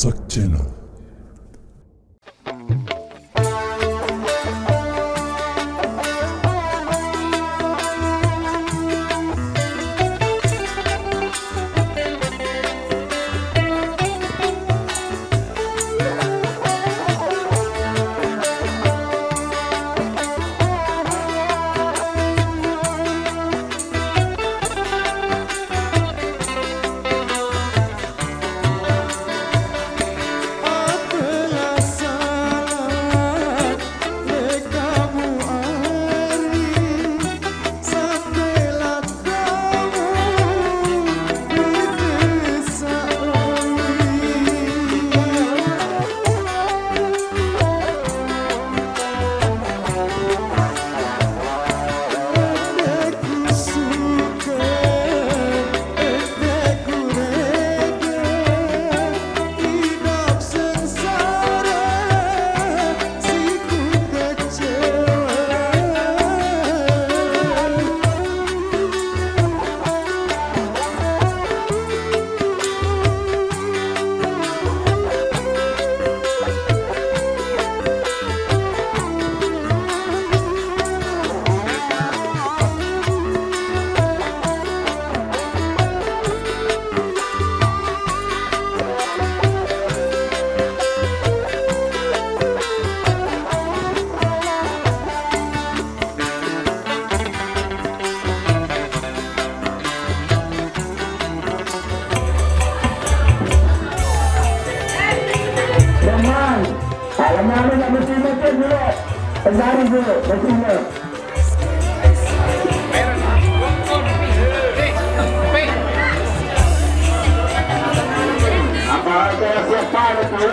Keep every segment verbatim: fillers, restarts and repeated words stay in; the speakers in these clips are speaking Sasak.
Talk Channel. Memang, kalau mana nak mesti macam ni lah. Pendari dulu, mesti lah. Apa ada siapa nak tahu?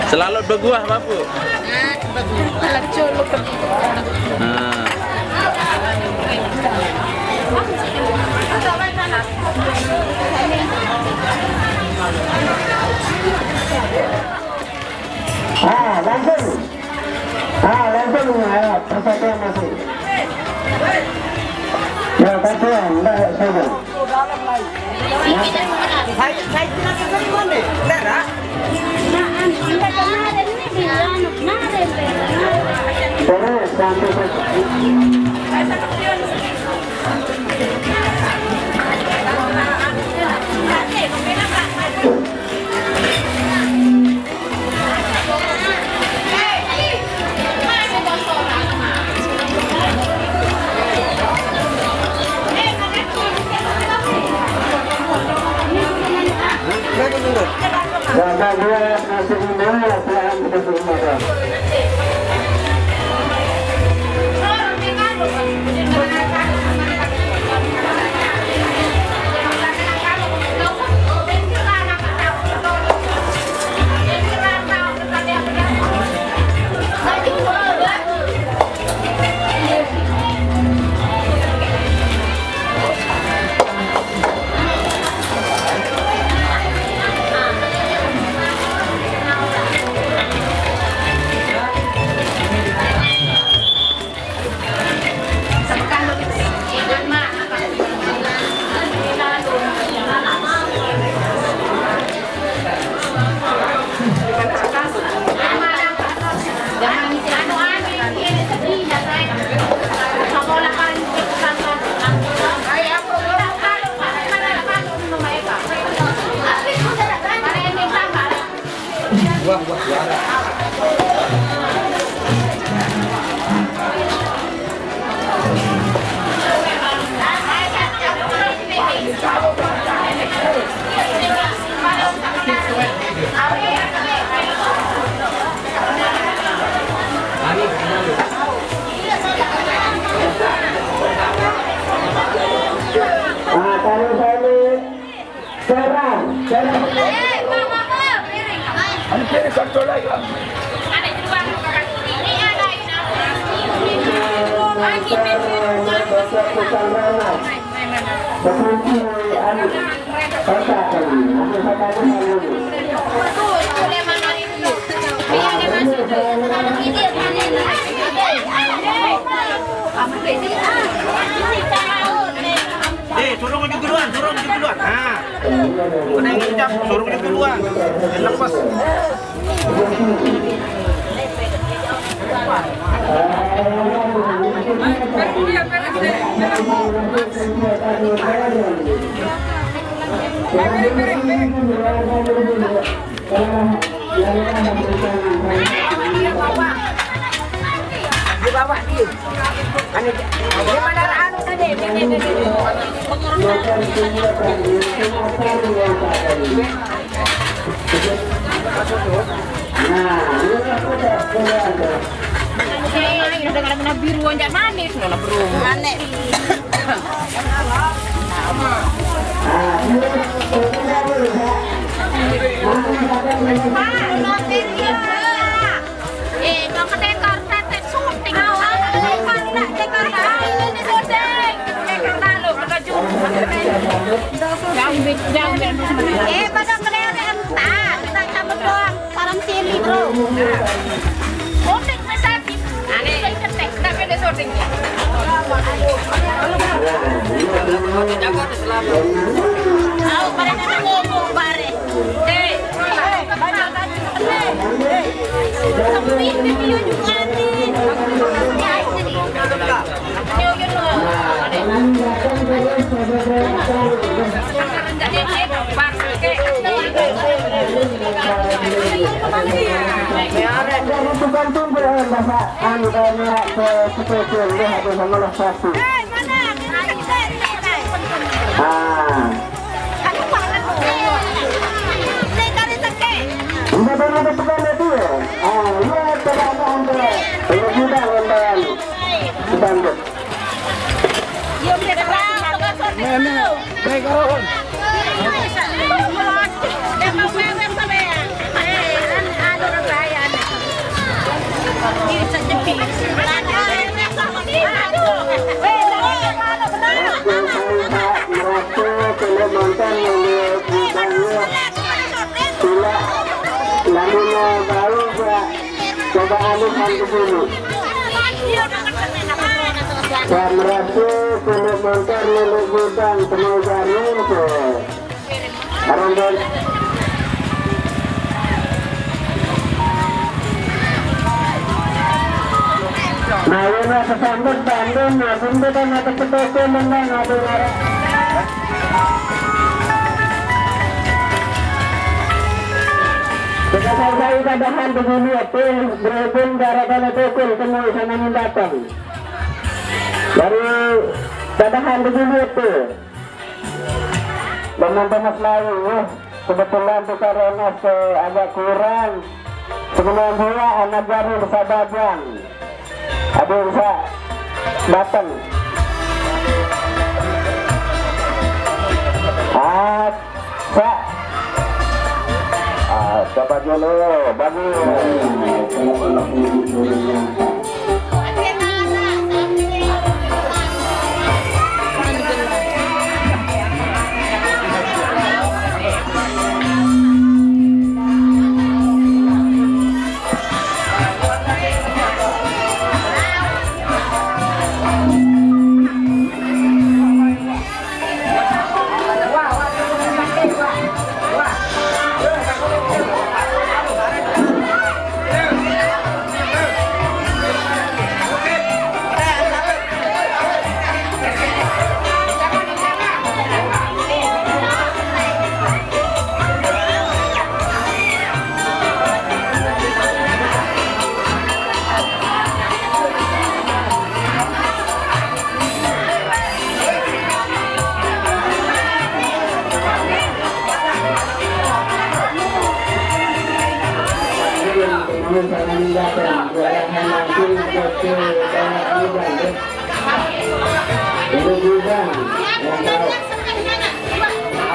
Selalu berguah, Bapak. Ah. Ah, langsung. Ah, langsung, ya, persatuan masih. Ya, persatuan, enggak, saja. Ya. Saya, saya tidak sesuai mana? Enggak, enggak. Nah, anu, enggak kemarin ini, di anu, kemarin, terus, sampai ke Jaga dua, masih lima, latihan kita semua. Anu piring kartu lagi, Bang. Eh, suruh maju duluan, suruh maju duluan. Nah, udah ngucap, suruh maju duluan. Biar lepas. Di bawah dia. Anu, di mana anu tadi? Ini, ini, ini. Nah, ini udah kena biru, onjak manis, nona bro. Aneh. Eh, kau kena karpet, syuting. Kau kena karpet, syuting. Jangan, jangan. Eh, pada kena entah, kita cabut doang. Salam sini, bro. Syuting besar. Aneh. Kenapa dia syuting? Jaga keselamatan. Tahu, pada ngomong, bare. Eh, eh, banyak, banyak. Eh, eh. Tapi ini juga nih. Bukan tumpul, eh, Bapak. Anu, kayaknya ke, ke, ke, ke, lihat tuh, sama lah satu. Ah. Udah pernah ada tukang itu ya? Ah, iya, coba ada, ada. Ini juga, ada. Kita ambil. Ini, ini. Baik, Rohon. Merasa kalau nonton yang di, di, di, sila, lalu mau tahu, Pak. Coba alihkan ke sini. Saya merasa kalau nonton yang di gudang, semua jarum tuh. Arang dan. Nah, ini sesambut Bandung, nah, sambut dan ada sepeda menang, ada orang. Kita selesai ibadahan begini ya, Pin. Berhubung gara-gara tukul semua sana datang. Dari ibadahan begini ya, Pin. Teman-teman selalu, ya, kebetulan kita Renov ke agak kurang. Sebenarnya anak baru bersabaran. Ada yang bisa datang. Ah, sa. Ah, coba dulu, bagus. Ini gudang yang tahu.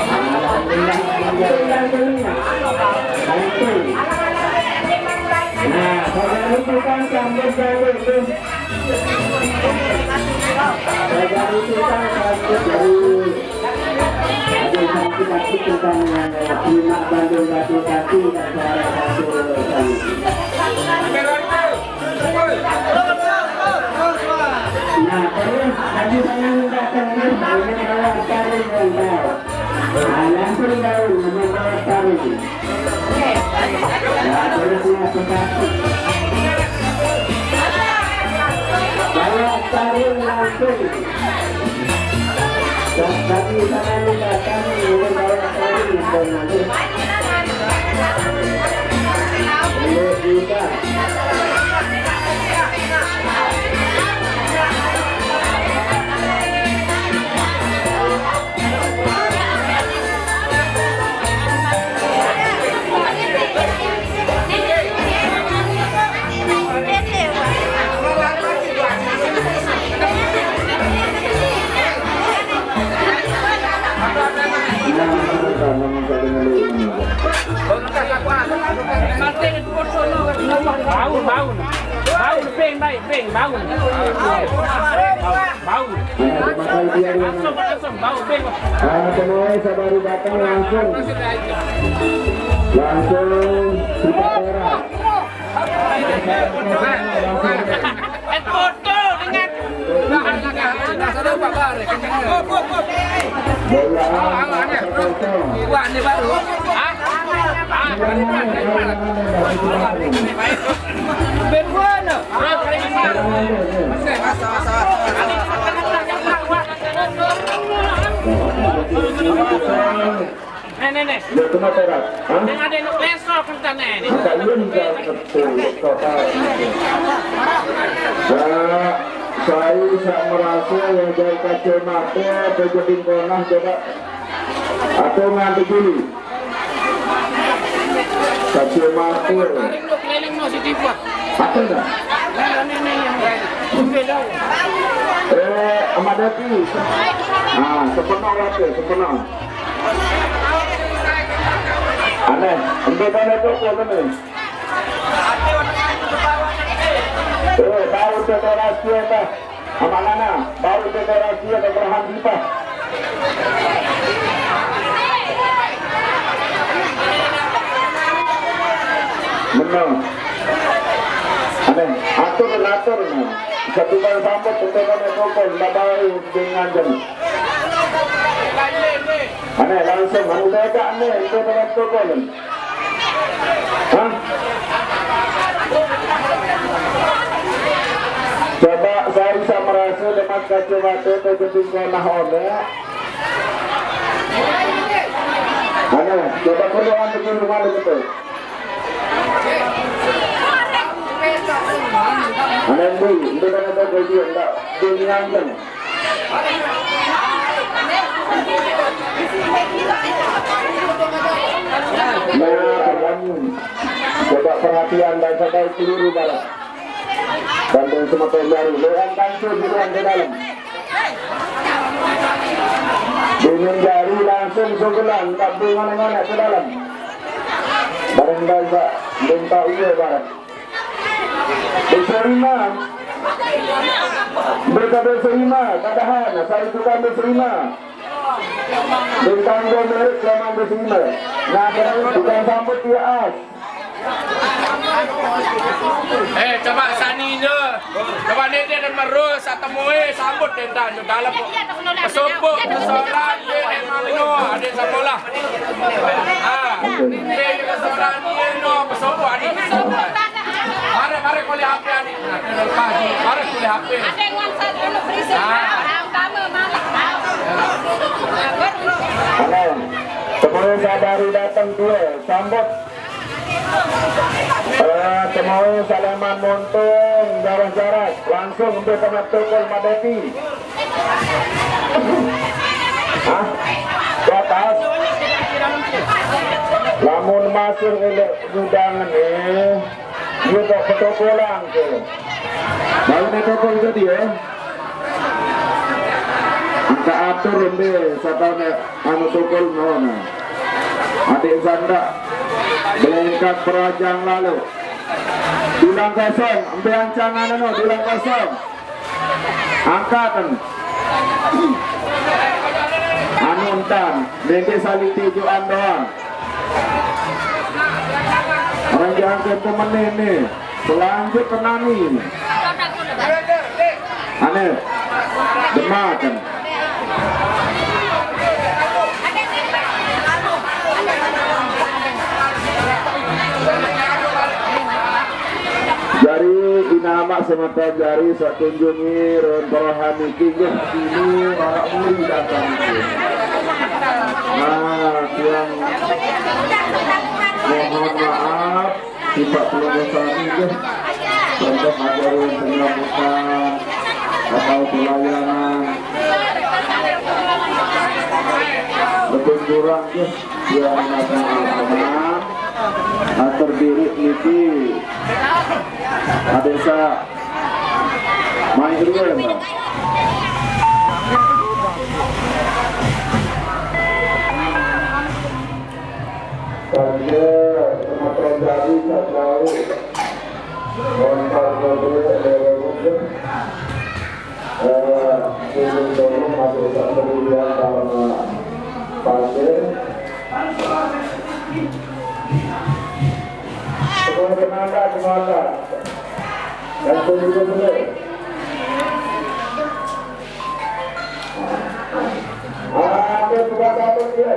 Alhamdulillah, alhamdulillah. Nah, saudara itu kan sambut dulu tuh. Saudara itu kan sambut dulu. Ada satu-satu tentang, eh, Bima Bandung Batu Kaki dan saudara satu lagi. Nah, terus tadi saya minta tengah, ini kalau cari yang tahu. Nah, langsung tahu, ini kalau cari. Nah, terus ya, kita. Kalau cari langsung. Dan tadi saya minta tengah, ini kalau cari yang tahu. Ini kita. Baun, baun. Baun, peng, baik, peng, baun. Baun. Langsung, langsung, baun, peng. Ah, semua sabar datang langsung. Langsung kita tolak. Eh, foto dengan Bola. Wah, ini baru. Ah, ah, ini baru. Terus, terus. Nih, nih, nih. Dia kena perak. Hah? Yang ada yang leso kentane nih. Maka iya enggak betul. Total. Nah, saya bisa merasa yang dari kacamata, pejabat konah coba. Atau nganti dulu. Kacamata. Keliling mau si tiba. Apa enggak? Nih, nih, nih, nih. Eh, Ahmad Dati. Ah, sepenuh waktu, sepenuh. Aneh, ente kan itu kok ini. Eh, baru dekorasi apa? Sama mana? Baru dekorasi apa, gerahan kita? Benar. Aneh, atur, atur, nah. Satu kali sambut, ente kan itu kok, nggak tahu dengan jam. Aneh, langsung, anu, beda nih, itu dengan tukul. Hah? Coba saya bisa merasa dengan kacamata itu jadi konah one. Aneh, coba keluar begini mana gitu. Aneh, Bu, itu kan ada baju yang tak dinyangkan. Nah, perhatian. Coba perhatian dan sadar peluru barat. Dan dari semua jari, lehan tancur di ruang ke dalam. Dengan jari langsung sugulan, tak boleh ngonek-ngonek ke dalam. Barang baik, minta iya barat. Desa Rima. Mereka Desa Rima, kadahan, saya juga Desa Rima. Bintang dua merek Rima Desa Rima. Nah, bukan sambut dia as. Eh, coba sani je. Coba ni dia dan marus, atau moe sambut dia dan dalam. Pesopok, pesopok, dia memang no, ada sekolah. Ah, dia pesopok, dia no, pesopok, ada sekolah. Mari, mari kuliah H P, adik. Nah, terima kasih. Mari kuliah H P. Ada yang WhatsApp, anu, berisik. Ah. Orang utama malah. Halo. Kemarin saya baru datang dua, sambut. Eh, kemarin Saleman Montung, jarak-jarak, langsung untuk kena tukul Madeti. Hah? Batas? Lamun masih elek gudang nih, dia tak betul pulang ke. Baru dia tukul ke dia. Angka atur embe satone anu tukul mohon. Adik sandak belengkak perajang lalu. Dulang kosong, embe ancangan anu, dulang kosong. Angkatan. Anu entan, nengke salite juan doang. Orang jangan ke temen ini. Selanjut ke nani. Ane, demakan. Jari inama semata jari satunjungi ron perohan niki nggih dini marak muri datang niki. Nah, tiang mohon maaf, sifat pelungguh sami nggih. Contoh ada ron penyambutan atau pelayanan. Lebih kurang nggih. Ya, anak-anak. Atur diri niki. Adesa. Main dulu ya, Mbak. Saja, teman-teman dari Sajau. Kontak dulu, eh, dulu masuk satu miliar karena pasien. Semua tenaga, tenaga. Dan dulu, dulu. Ah, ada juga satu dia.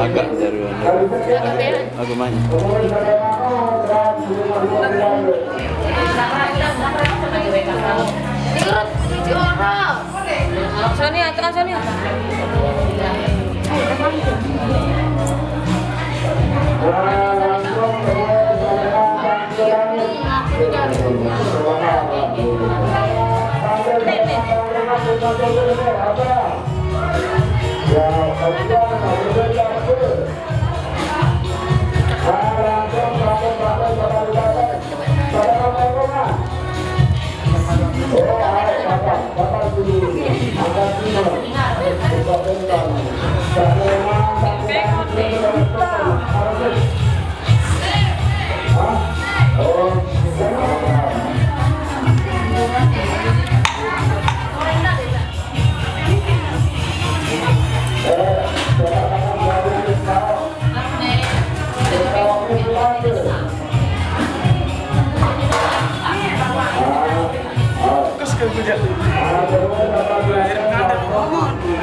Agak jaruan. Aku main. Sonia, tengah Sonia.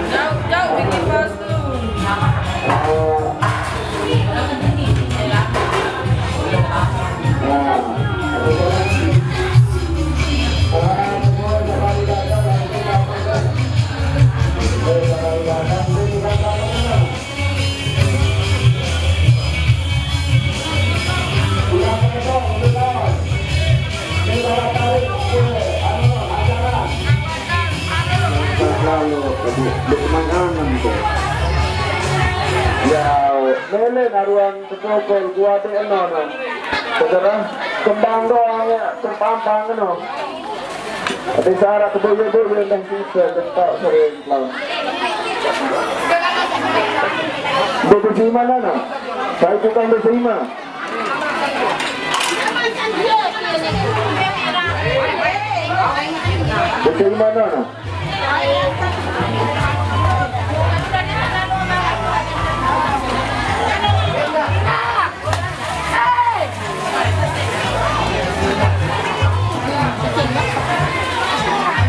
Jauh, jauh, bikin kostum. Di pemandangan tu. Ya, lele naruan sepokol gua de eno no. Segera kembang doang ya, terpampang no. Tapi syarat boyo-boyo dan sisa, cetak sering lawan. Di sima no. Saya tukang di sima. Di sima no.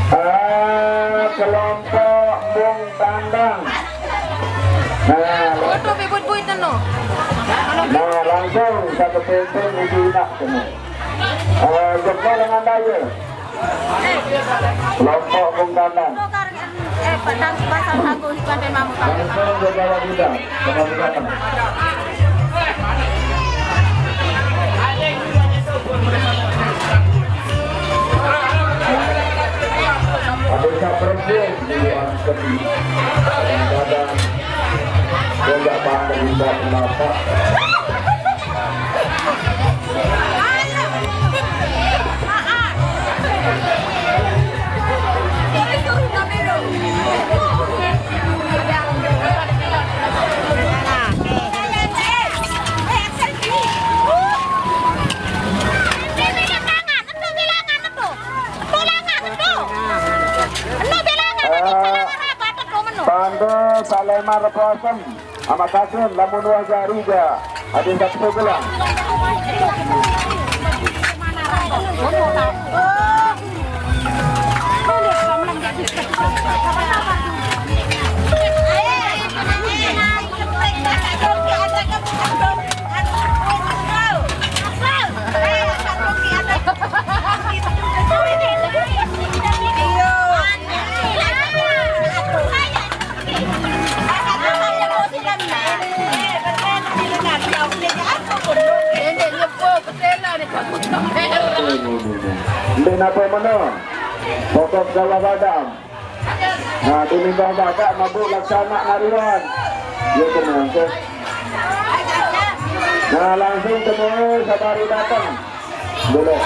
Ah, kelompok Bung Tandang. Nah, foto pe buit-buit no. Nah, langsung satu penting di nak kena. Eh, jempol dengan daya. Kelompok Bung Tandang. Eh, Pak Tang, bahasa Sago, Iban Pemamu, Pak. Langsung ke bawah kita, ke bawah kita. Ada yang perempuan di luar negeri. Kadang-kadang dia nggak pandang, nggak kenapa. Pande Salema Reposen. Amat kasih, lamun wajah Riga, ada satu gelang. Ndeq nape meno. Pokok gawa badam. Nah, tinimbang badaq mabuk laksane naruan. Ye, tenang, Cek. Nah, langsung temue sabari dateng. Boleh.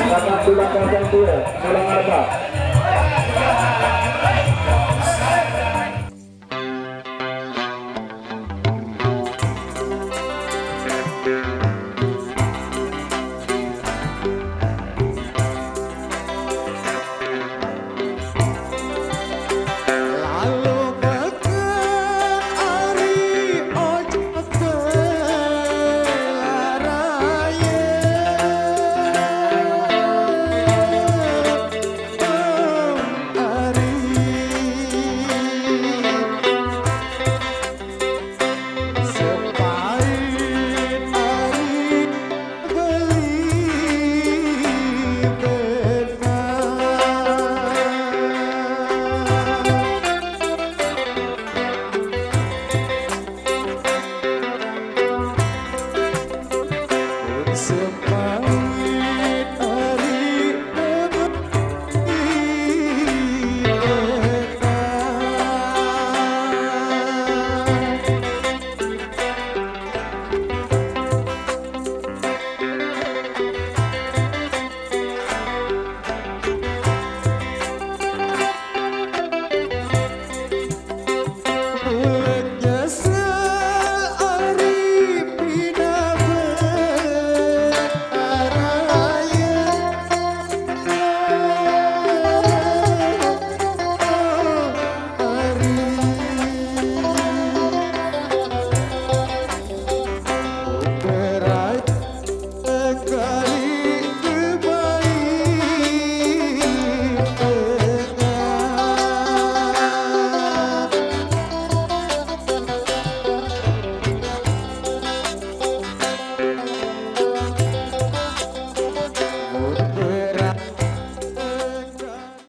Angkatan tulang kacang dia, tulang apa?